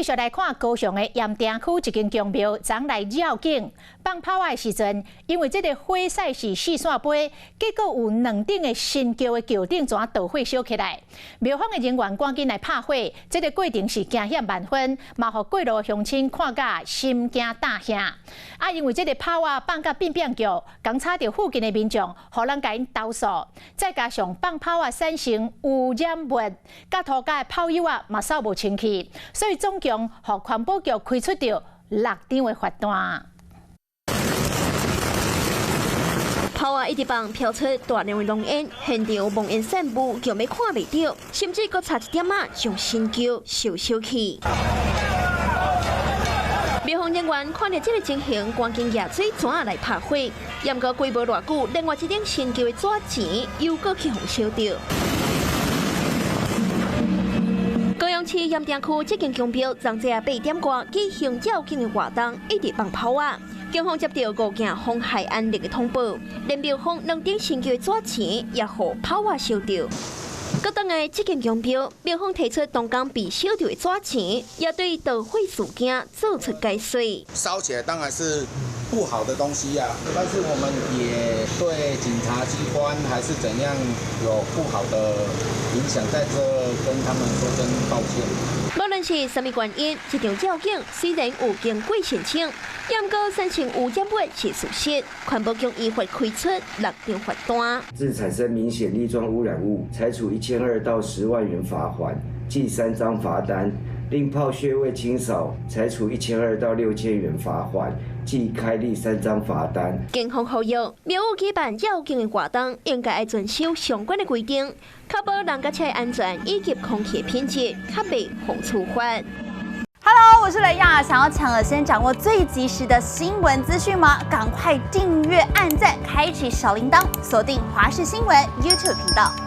續來看高雄的鹽埕區一間宮廟，昨來繞境放炮仔的時陣，因為這个火勢是四散飛，結果有兩頂的神轎的轎頂怎著火燒起來。廟方的人員趕緊來拍火，這个過程是驚險萬分，嘛予過路鄉親看甲心驚膽嚇。啊，因為這个炮仔放甲變變叫，共吵著附近的民眾，予人共𪜶投訴。再加上放炮仔產生污染物，佮塗甲的炮油仔嘛掃無清氣，所以總共予環保局開出著六張的罰單。炮仔一直放，飄出大量的濃煙，現場濃煙散布，叫欲看袂著，甚至閣差一點仔將神轎燒燒去。廟方人員看著這个情形，趕緊蜈水紙來拍火。毋過過無偌久，另外一頂神轎的紙錢又閣去予燒著。高雄市鹽埕區這間宮廟，昨早8點外舉行繞境的活動，一直放炮仔。警方接著五件妨害安寧的通報，連廟方兩頂神轎的紙錢也予炮仔燒著。閣轉來這間宮廟，廟方提出當工被燒著的紙錢，也對著火事件做出解釋。燒起來當然是不好的東西啊，但是我們也對警察機關還是怎樣有不好的影響，在這跟他們說聲抱歉。無論是啥物原因，這場繞境雖然有經過申請，毋過產生污染物是事實。環保局依法開出六張罰單。致產生明顯粒狀污染物，裁處1200到10萬元罰鍰，記3張罰單；令炮屑未清掃，裁處1200到6000元罰鍰，記開立3張罰單。警方呼籲，廟宇舉辦繞境的活動，應該愛遵守相關的規定，確保人佮車安全以及空氣品質，較袂予處罰。 Hello，我是雷亞，想要搶先掌握最及時的新聞資訊嗎？趕快訂閱、按讚、開啟小鈴鐺，鎖定華視新聞 YouTube 頻道。